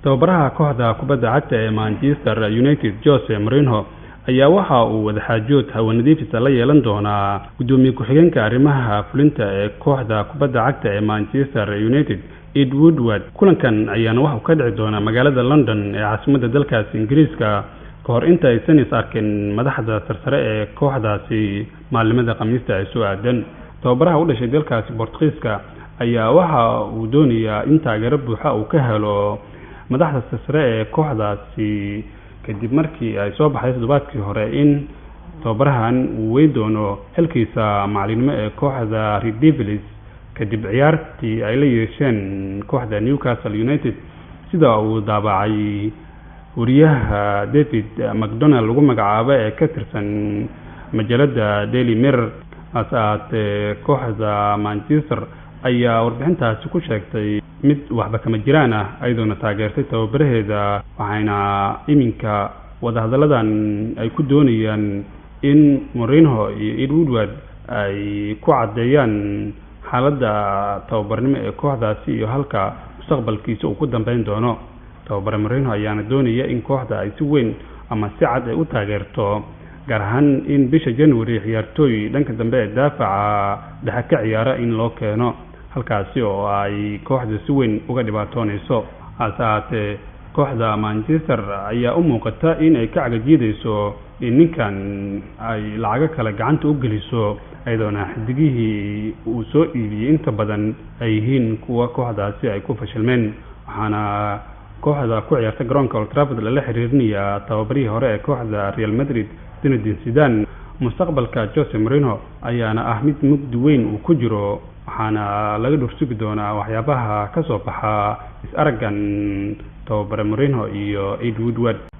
Tababaraha kooxda kubadda cagta ee Manchester United, Jose Mourinho, ayaa waxa uu wadaxaajood hawo nadiifisa la yeelan doonaa gudoomiye ku-xigeenka arrimaha fulinta ee kooxda kubadda cagta ee Manchester United, Ed Woodward. Kulankan ayaana waxa uu ka dhici doonaa magaalada London ee caasimadda dalkaasi Ingiriiska, ka hor inta aysan is arkin madaxda sarsare ee kooxdaasi maalimada Khamiista ee soo aadan. Tababaraha u dhashay dalkaasi Bortugiiska ayaa waxa uu doonayaa in taageero buuxa uu ka helo madaxda sarsare ee kooxdaasi, kadib markii ay soo baxday toddobaadkii hore in tababarahan uu weyn doono xilkiisa macalinimo ee kooxda Red Devils kadib ciyaartii ay la yeesheen kooxda Newcastle United, sida uu daabacay wariyaha David McDonald lagu magacaabo ee ka tirsan majalada Daily Mirror. Hase ahaatee, kooxda Manchester ayaa warbixintaasi ku sheegtay mid waxba kama jiraan ah, iyadoona taageertay tababaraheeda, waxayna iminka wadahadalladan ay ku doonayaan in Mourinho iyo Ed Woodward ay ku caddeeyaan xaaladda tababarnimo ee kooxdaasi iyo halka mustaqbalkiisa uu ku dambeyn doono. Tababare Mourinho ayaana doonaya in kooxda ay si weyn ama si cad ay u taageerto, gaar ahaan in bisha January ciyaartooy dhanka dambe ee daafaca dhexe ka ciyaara in loo keeno, halkaasi oo ay kooxda si weyn uga dhibaatoonayso. Hase ahaatee, kooxda Manchester ayaa u muuqata in ay ka cagajiidayso in ninkan ay lacago kale gacanta u geliso, iyadoona xidigihii uu soo iibiyey inta badan ay yihiin kuwa kooxdaasi ay ku fashilmeen. Waxaana kooxda ku ciyaarta garoonka Old Trafford lala xiriirinayaa tababarihii hore ee kooxda Real Madrid, Zinedine Zidane. Mustaqbalka Jose Mourinho ayaana ah mid mugdi weyn uu ku jiro, waxaana laga dhursugi doonaa waxyaabaha ka soo baxa is araggan tababare Mourinho iyo Ed Woodward.